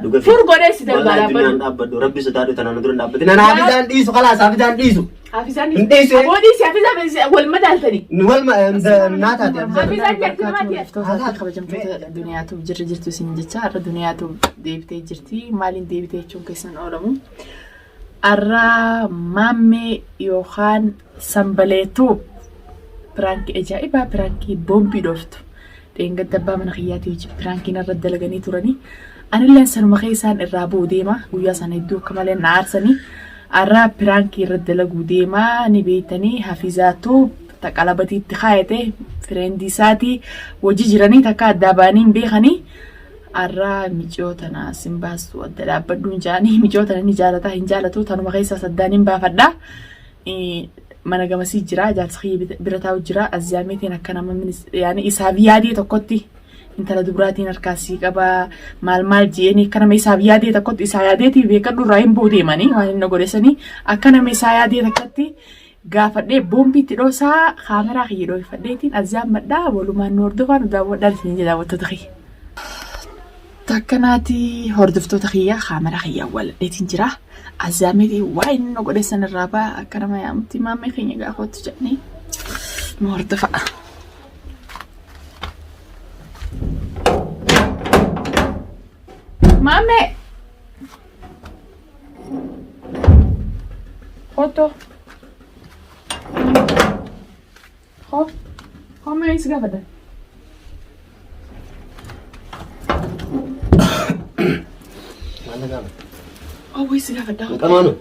Dhuga Fur godhee si darbaa Wallahi duniyaan dhaabbadhu. dhaabbadhu. Rabbi sodaadhu tanaan dura hin dhaabbatin. Ana hafizaan dhiisu kalaas hafizaan dhiisu. Hafizaan Hin dhiisu. Aboo dhiisi hafizaa wal madaaltanii. Nu wal naa taate hafizaan. Hafizaan jarti namaati. Hordoftoota kabajamtoota duniyaatu jirra jirtu isin jecha har'a duniyaatu deebitee jirti. Maaliin deebitee jechuun keessan oolamu. Har'a maammee yookaan sanbaleetu piraankii ajaa'ibaa piraankii boombii dhooftu. Dheengadda abbaa mana kiyyaatii hojii piraankii narra dalaganii turanii. Anilleen sanuma keessaan irraa bu'u deema. Guyyaa sana hedduu akka malee na aarsanii. Har'a piraankii irra dalaguu deema ni beektanii hafizaatu taqalabatiitti kaayate fireendii isaatii wajji jiranii takka addaa ba'anii hin beekanii. Har'a miciyoo tana sin baastu adda dhaabbadhuun jaanii miciyoo tana ni jaalataa hin jaalatu tanuma keessaa saddaan hin baafadha. Mana gamasii jira jaarsa kiyya bira taa'u jira azzaameetiin akka nama yaani isaaf yaadee tokkotti intala dubraatiin harkaa sii qaba maal maal je'anii akka nama isaaf yaadee tokkotti isaa yaadeetii beekadhu irraa hin bu'u deemanii waan inni godhesanii akka nama isaa yaadee tokkotti gaafadhee boombii itti dhoosaa kaameraa kiyya dhooffadheetiin azzaammadhaa walumaan nu hordofaa nu daawwadhaa isin jedha daawwattoota kiyya. Takkanaati hordoftoota kiyya kaameraa kiyya awwaaladheetiin jira. Azzaameetii waa inni nu godhe san irraa ba'a akka nama yaamutti maammee keenya gaafatu jedhanii nu hordofaa. Maammee! Kottu. Hoo. Hoo mee si gaafadha. Maal na gaafata? Oh, wayii si gaafadha. Hin qamaanu.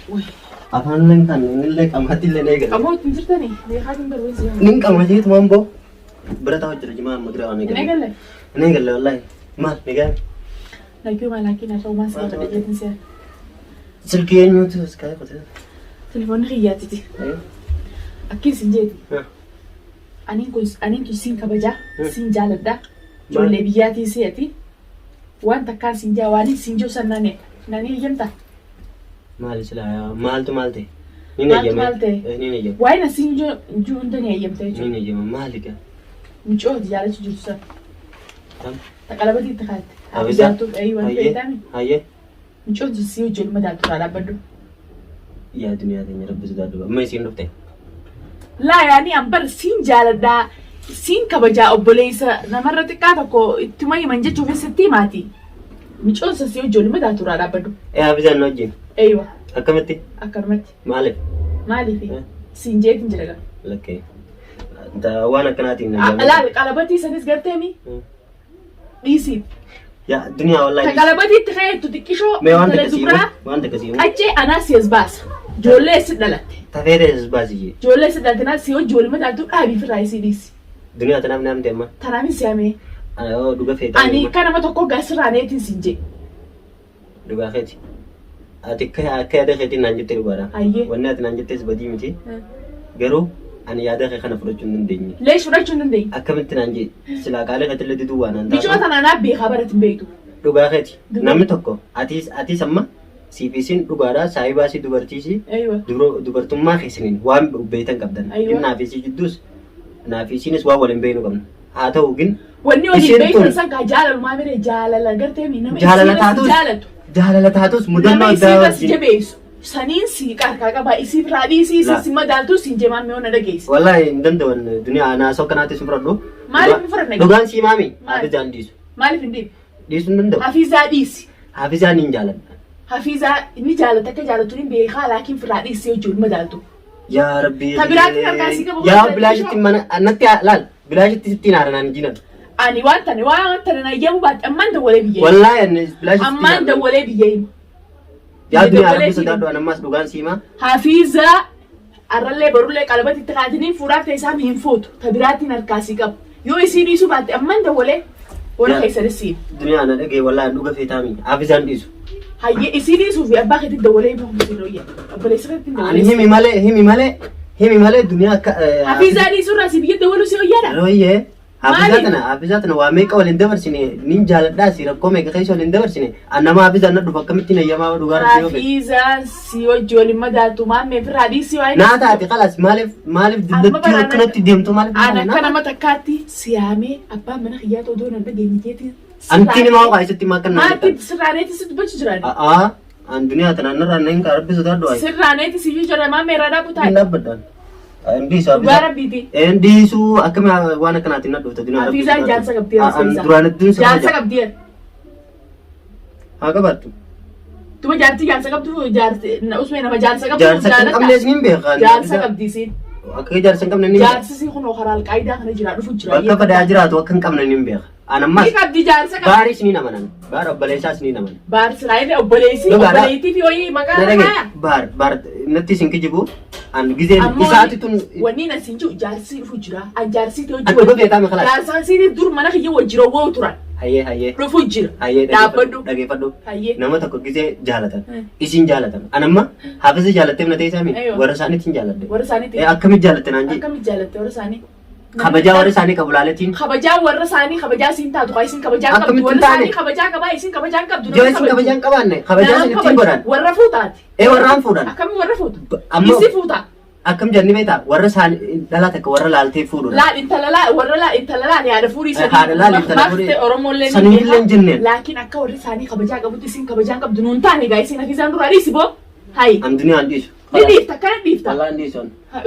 Wayii. Afaan illee kan inni qamaatti illee na eegale. Qamoo ittiin jirtanii? Beekaatiin bar wayii si gaafadha. Nin qama jeetu waan boo. Bira taa'u jira jimaa amma dura waan Hin eegale. eegalle? Hin eegalle wallaahi. Maal ni gaafate? Laggee maalaakiin haa ta'u maal si gaafadha jeetiin si Silkii eenyuutu as kaa'ee qote? Telefoonni kiyyaatiti. Akkin sin jeeti. Aniin kun aniin tun siin kabajaa, siin jaaladha. Ijoollee biyyaatii si'ati. Waan takkaan siin jaa waan siin jiru san nani nani eeyyamta. Maali silaa maaltu maal ta'e? Ni Maaltu eeyyama. maal ta'e? Ni eeyyama. Waa'ee na siin jiru hunda ni eeyyamta Ni jechuudha. eeyyama maali gaa? Mucoo hojii jaalachuu jirtu san. Tam. Taqalabatii itti kaatte. Hafizaa. Jaartuu eeyyuu waan Hayyee. feetaami. Hayyee. Mucoo sii hojii madaaltu irraa dhaabbadhu. Yaa duniyaa teenya rabbi sodaadhu. Amma isiin dhufte. Laa yaani an bar siin jaaladhaa siin kabajaa obboleessa namarra xiqqaa tokko ittuma himan jechuufis sitti himaati. Micoon san si wajji olima taatu irraa dhaabbadhu. Ee hafizaan na wajjin. Eeywa Akkamitti? akkanumatti. Maaliif? Maaliif Eh. siin jeetin jira gaa. Lakkee. Waan akkanaatiin na Laal qalabatii sanis garteemi dhiisiif. Yaa duniyaa Ta wallaahi. qalabatii itti ka'eettu xiqqishoo Mee waan intala takka sii dubraa waan takka sii qaccee anaa si as baasa. Ijoollee si dhalatte. Tafee ta'e baasii. Ijoollee si dhalatte naa si wajji olima taatu dhaabii firraa isii dhiisi. Duniyaa tanaaf naamte amma. Tanaafin si hamee. Yoo dhuga feetaa. Ani akka nama tokko gasirraa neetiin sin jee. Dhugaa keeti. Ati akka akka yaada keetiin naan jette dhugaadha. Hayyee. Wanni ati naan jettes badii miti. Garuu ani yaada kee kana fudhachuu hin dandeenye. Leesh fudhachuu hin dandeenye. Akkamitti naan jee silaa qaalee keetillee diduu waan naan Michoo taatu. tana anaa beekaa barat hin beektu. Dhugaa keeti. Dhugaa. Namni tokko atis atis amma siif isin dhugaadha saahibaasi dubartiisi Aywa. dubartummaa keessaniin waan beektan qabdan. Aywa. Inni naaf isii jidduus naaf isiinis waan waliin beeknu qabna. Haa ta'u gin Wanni waliin Isheen beektan tun- san kaa jaalalumaa mire jaalala gartee mi nama Jaalala isiirra si taatus- jaalatu. jaalala taatus mudannoo Nama addaa isiirra si wajjin. jabeessu. Saniin si qarqaa qabaa isii biraa dhiisii Laa. isii si madaaltu siin jemaan mi'oon na dhageessi. Wallahi hin danda'an duniyaa anaa osoo akkanaatti si fudhadhu. Maaliif hin fudhanne? Dhugaan sii maami? Maali? Hafizaan dhiisu. Maaliif hin dhiibne? Dhiisuu hin danda'u. Hafiizaa dhiisi. Hafizaan hin jaaladha. Hafiizaa inni jaalata akka jaalatu ni beekaa laakiin firraa dhiisii hojii wal madaaltu. Yaa Rabbii. Ta biraatiin harkaa sii qabu Yaa waan bilaashitti mana natti laal bilaashitti sittiin haaranaan jinan. Ani waan tane waan tane na yemmuu baate ammaan dawwalee biyya hima. Wallaahi ani bilaashitti Ammaan dawwalee biyya hima. Yaa duniyaa dawwalee Rabbii sodaadhu ani ammaas dhugaan sii himaa. Hafiizaa arrallee barullee qalabatti itti kaatanii fuudhaaf ta'e isaan hin fuutu. Ta biraatiin harkaa sii qabu. Yoo isii dhiisuu baatte ammaan dawwalee warra Yaa. keessanis siin. Duniyaa na dhagee wallaahi dhuga feetaami. Hafizaan dhiisu. Hayyee isii dhiisuu fi abbaa keetti dawwalee himuu hin dhooyya. Obboleessa keetti Ani dawwalee. himi malee himi malee himi malee duniyaa akka. Hafiizaa dhiisuu irraa si biyya dawwaluu si hoyyaadha. Rooyyee. Hafizaa Maali? tana hafizaa tana waa meeqa waliin dabarsine nin jaaladhaa si rakkoo meeqa keessa waliin dabarsine an nama hafizaan na dhufu akkamittiin eeyyamaa dhugaa rabbii yoo fedhe. Hafiizaan si wajji waliin madaaltu maammee firraa dhiisii waa'ee. Naa taate kalas maaliif maaliif Amma dullatti bara akkanatti deemtu maaliif An akka nama takkaatti siyaamee abbaan mana kiyyaa ta'uu doon hin dhageenye jeetiin Antiin himaa ho'aa isatti himaa akka naan Maatti sirraaneeti si dubbachuu jiran. A'aa an duniyaa tanaan narraa nan kaa rabbi sodaadhu ayi. Sirraaneeti si jira maammee irraa dhaabu Hin taa'e. dhaabbadhaan. Hin dhiisu Dhugaa hafiza. rabbiiti. Hin dhiisu akkami waan akkanaatiin na dhufte duniyaa rabbi Hafizaan sodaadhu. jaarsa qabdi An duraan hedduun si Jaarsa kabaja. qabdi. Haa qabaattu. Tuma jaartii jaarsa qabdu jaarti usmee nama jaarsa qabdu Jaarsa kan qabnes ni beekan. Jaarsa qabdi isiin. Akka jaarsa hin qabne ni beeka. Jaarsi si kunoo karaa alqaayidaa kana jira dhufu jira. Bakka badaa jiraatu akka hin qabne ni beeka. An ammas Ni qabdi jaarsa qabdi. baaris ni namanan. Baar obboleessaas ni namanan. Baar Israa'el obboleessi Dhugaadha. obboleettii fi wayii maqaa Na dhagaye namaa. baar baar natti isin kijibu an gizeen Ammoo isaati tun wanni na siin jiru jaarsi dhufu jira. An jaarsi ta'e An dhuga beekaa mi kalaas? Jaarsaan siin dur mana kiyya wajjira woo turan. Hayyee hayyee Dhufu jira. hayyee Dhaabbadhu. dhageeffadhu Hayyee. nama tokko gizee jaalatan Eh. isin jaalatan an amma hafiza jaalatteef na ta'e isaami Aywa. warra isaaniitiin jaaladhe. Warra isaaniitiin. Eh, Akkamitti jaalatte naan jee Akkamitti jaalatte warra isaanii? kabajaa warra isaanii qabu laaletiin Kabajaa warra isaanii kabajaa siin taatu kaa isin kabajaa qabdu Akkamitti warra hin taane? isaanii kabajaa qabaa isin kabajaa hin qabdu. Yoo isin kabajaa hin qabaanne kabajaa isin ittiin godhan Warra fuutaati. ee warraan fuudhan Akkamiin warra fuutu? Ammoo- Isi fuuta. akkam jenni beektaa warra isaanii dhalaa takka warra laaltee fuudhudha. Laal intala laal warra laal intala laal yaada fuudhii Eh, haadha laal intala fuudhii. Maakte Oromollee ni Saniillee beeka. hin jenneen. Laakiin akka warri isaanii kabajaa qabutti isin kabajaa hin qabdu nuun taane gaa isin hafisaan duraa dhiisi boo. Hayi. An duniyaan dhiisu. Ni dhiifta akkana dhiifta. Wallaan dhiisu.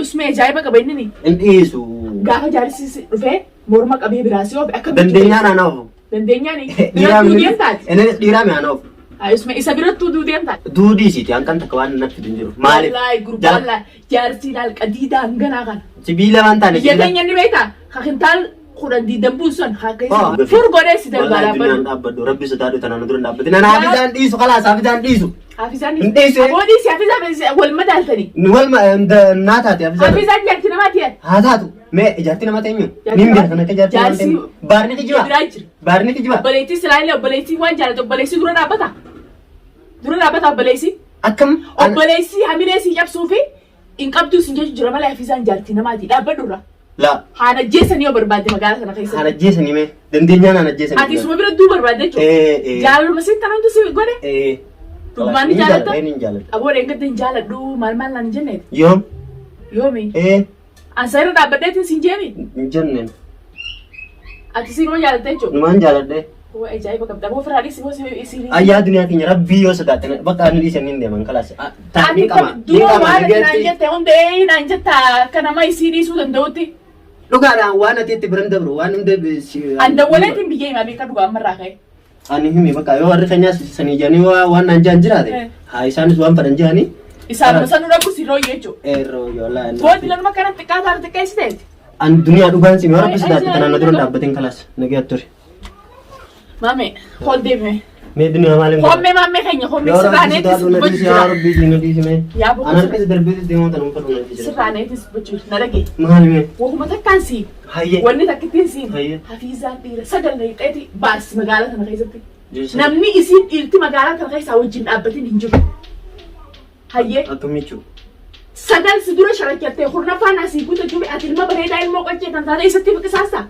Usmee ajaa'iba qaba inni ni. Hin dhiisu. Gaafa jaarsi dhufee morma qabee biraa si oofe akka Dandeenyaan ana oofu. Dandeenyaan birattuu deemtaati. Inni dhiiraa mi ana oofu. Usmee isa birattuu duudeemtaati. Duudii isiiti hanqan takka waan natti fidu hin jiru. Maaliif? Wallaahi gurbaan laa jaarsi laal qadiidaa hanganaa kana. Sibiila waan taane Biyya keenya ni beektaa? Hakintaal kudhan diidan buusan Oh. fur godhee si darbaa Wallaahi duniyaan dhaabbadhu. dhaabbadhu rabbi sodaadhu tanaan dura hin dhaabbatin. Ana hafizaan dhiisu khalaas hafizaan dhiisu. Hafizaan Hin dhiisu, eh? Aboo dhiisi hafizaan wal madaaltanii. Nu walma naa taate hafizaan. Hafizaan jaarti namaa tiyan. Haa taatu mee ijaarti nama teenyu. Jaartii Niin nama- beeka kan akka ijaarti nama Jaarsi- teenyu. Baarni kijiba. Biraa jira. Baarni kijiba. Obboleettii Israa'el obboleettii waan jaalatu obboleessi dura dhaabbata. Dura dhaabbata obboleessi. Akkam Obboleessi hamilee si cabsuu fi hin qabdu sin jechu jira malee hafizaan jaartii namaati dhaabbadhu irra. La Haana jeessanii yoo barbaadde magaalaa sana keessatti. haana jeesanii mee dandeenyaan haana jeesanii. Ati isuma bira duu barbaadde jechuudha. Eh, eh. Jaalaluma sitti tanaan si godhe. Eh. Dhugumaan ni Ni jaaladha. jaalatta? Ni jaaladha. Aboo dheengadda hin jaaladhu maal maal naan hin jenneeti. Yoom? Yoomi. Eh. Ansa irra dhaabbadheetiin sin jeemi. Hin jenneen. Ati siinuma jaalatta jechuudha. Numaan jaaladhe. Waa ajaa'iba qabda. Aboo firaa dhiisi boo si. Ayyaa duniyaa keenya rabbii yoo sodaatte bakka ani dhiisan niin deeman kalaas. Ati Ni qaba. Ni dura qaba. waan ati naan jette hunda ee naan jetta akka nama isii dhiisuu danda'utti. Dhugaadhaan waan ati itti biran dabru waan hunda. An dawwaleetiin biyya himaa beeka dhugaa ammarraa ka'e. Ani himi bakka yoo warri keenyaas sanii jedhanii waan naan jedhan jiraate Eh. haa isaanis waan fedhan jedhanii. Isaan sanuu dhabu si rooyye jechuudha. Eerroo yoo laa. Boodi lanuma kana xiqqaa taate xiqqeessiteeti. An duniyaa dhugaan simi yoo rabbi Ay, sodaatte ay, tanaan na dura ay, dhaabbateen kalaas nagee ture. Maame hool deemee. Mee duniyaa maaliin godha? Hommee maammee keenya hommee Yoo rabbi sirraaneetis sodaadhu na dubbachuu dhiisi yaa jira. rabbi na dhiisi mee. Yaa boqoo An harka darbeetis deemuu tanuma fedhu na dhiisi. Sirraaneetis dubbachuu jira. Na dhagee. Maali mee? Wahuma takkaan sii. Hayyee. Wanni takkittiin siin Hayyee. hafiizaan dhiira sagal naqxeeti baasi magaalaa tana keessatti. Jecha. Namni isiin dhiirti magaalaa tana keessaa wajjin dhaabbatin hin jiru. Hayyee Akkam jechuudha? sagal si dura sharakkattee kurnaffaan asii guuta ati ilma bareedaa ilmoo qaccee tan taate isatti fiqisaasta.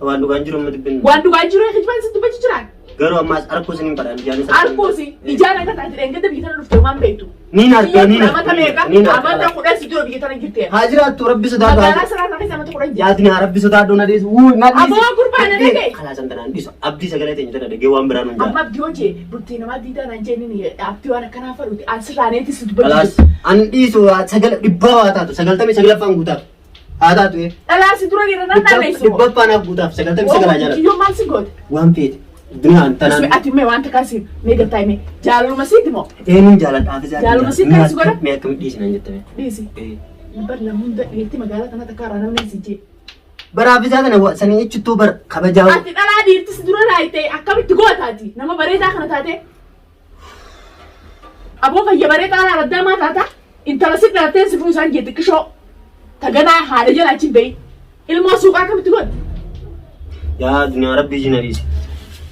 Waan dhugaan jiru amma dubbin. Waan dhugaa jiru kijibaan si dubbachuu jiraan. Garuu ammaas arkuu isin hin fadhaan ijaanis. Arkuusi ijaan akka taate dheengada biyya tana dhufte waan beektu. Niin argaa niin Amata meeqa? Niin argaa. Amata kudhan si dura biyya tana jirte. Haa jiraattu rabbi sodaadhu. Magaalaa sanaa tana keessa amata kudhan jirti. Yaa duniyaa rabbi sodaadhu na dhiisu. Wuu na dhiisu. Aboo gurbaa na dhagaye. Kalaa san tanaan dhiisu. Abdii sagalee teenya tana dhagee waan biraa nuun Amma jaala. abdii hojii bultii namaa diidaa naan jenneen abdii waan akkanaa fadhuuti an sirraaneetis dubbachuu Kalaas an dhiisu sagala dhibbaa waa taatu sagaltamii saglaffaan guutaaf. Haa taatu ee. Dhalaa si dura dhiira nan naanneessu. Dhibbaffaan haaf guutaaf sagaltamii sagalaa jaalladha. Kiyyoo maal si goote? Waan feete. Duniyaan tanaan. Ati mee waan takkaa si mee galtaa mee jaalaluma siiti moo Eenyuun jaaladha hafizaa. Jaaluma si kan si godha? Mee akkamitti dhiisinan jettame. dhiisi. Bar namoota dhiirti magaalaa kana takkaa irraa namni si jee. Bara hafizaa kana sanii echittuu bar kabajaa. Ati dhalaa dhiirti si dura laayite akkamitti gootaati nama bareedaa kana taate. Aboo fayya bareedaa alaa raddaa maa taata intala si dhalatee si fuusaan jee xiqqishoo taganaa haadha jala achi hin bahin ilmoo suuqaa akkamitti goote? Yaa duniyaa rabbii jina dhiisi.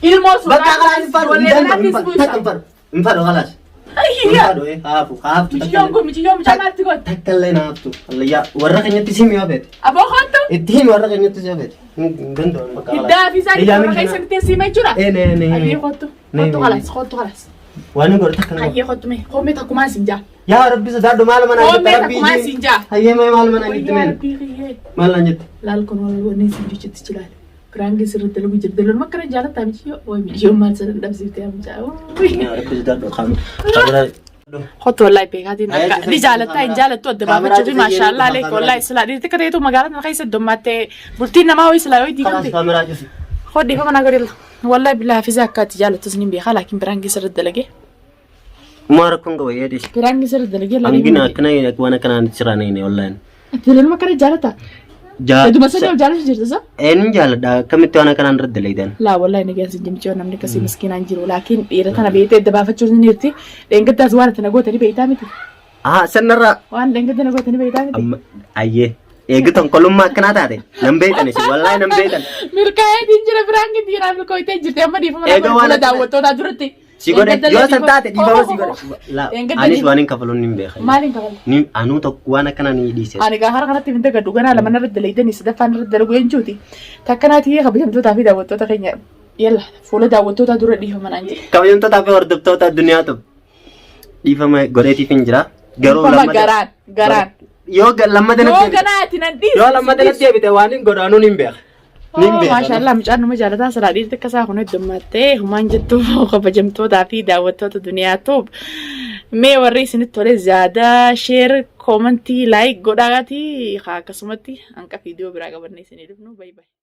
Ilmoo suuqaa Bakka kalaas hin fadhu. ijoollee kanaatti si Takka buusa. hin fadhu. Hin fadhu kalaas. Hin Ayyaa. fadhu haafu haaftu. Miciyyoon kun miiciyyoo mucaa maatti goote? Takka illee na haftu. Allayyaa warra keenyatti si mi'a feete. Aboo kottu. Itti himi warra keenyatti si feete. Hin danda'u bakka kalaas. Hiddaa fi isaan warra keessatti siima jechuudha. Ee nee nee. Ayyee kottu. Nee, Kottu nee. kalaas kottu kalaas. Waan hin godhe takka nama. Ayyee kottu mee koomee takkumaa siin jaa. Yaa rabbi sodaadhu maal manaan Koomee jette rabbii takkumaa siin jaa. Hayyee mee maal manaan jette Wayyaa meen rabbii kiyyee. maal naan jette. Laal kun wal wanni siin jechutti jilaal. Piraanki sirriitti dalaguu jirti. Dalaguu akkana jaalataa michiyyoo. Way michiyyoo maal sana dhabsiiftee amcaa. Rabbi sodaadhu kaamera. Kottu wallahi beekaatiin akka ni jaalattaa hin jaalattu adda baafachuu fi maashaallah aleek wallahi silaa dhiirti akka ta'etu magaalaa tana keessa dommattee bultiin namaa ho'i silaa ho'i diigamte. Kaameraa cufi. Hodhi fa mana godhilla. Wallahi bilaa hafiza akka ati jaalattus ni beekaa laakiin piraanki sirriitti dalagee. Maa rakkoon qaba yeedis. Piraanki sirriitti dalagee Hangina akkana waan akkanaan siraan hin wallahi. Ati akkana jaalata. Eduma sanii ol jaalatu jirta sa? Eenyuun jaaladha akkamitti waan akkanaan irratti dalagdan? Laa wallahi nagaan sin jimchoo namni akkasii miskiinaan jiru laakiin dhiira tana beektee adda baafachuu ni jirti. Dheengaddaas waan ati na goote ni beektaa miti. Haa sanarraa Waan dheengadda na goote ni beektaa miti. amma ayyee eegi tonkolummaa akkanaa taate nan beektan isin wallahi nan beektan. Milkaa'eetiin jira biraan gidduu jira milkooytee jirti amma dhiifama Eega waan fuula daawwattootaa duratti. Si godhe yoo san taate dhiifama si godhe. Laa anis waan hin kafaluun hin beekan. Maaliin kafalta? Ni anuu tokko waan akkanaa ni dhiise. Ani gaa hara kanatti hin dagadhu ganaa lama narra dalaydanii sadaffaan irra dalagu jechuuti. Takkanaatii kabajamtootaa fi daawwattoota keenya yalla fuula daawwattootaa dura dhiifama naan jedhe. Kabajamtootaa fi hordoftoota addunyaatu dhiifama godheetiif hin jira. Garuu Dhiifama lammata garaan garaan. Yoo lammata Yoo natti deebite ganaa ati nan dhiisu. yoo lammata natti deebite waan hin godhu anuun hin beeka. Ni hin beeka. Maashaallah mucaan nama jaalataa silaa dhiirti akka isaa kun heddummattee humaan jettu kabajamtootaa fi daawwattoota duniyaatu mee warri isinitti tole ziyaadaa share comment like godhaatii akkasumatti hanqa viidiyoo biraa qabannee isinii dhufnu bay bay.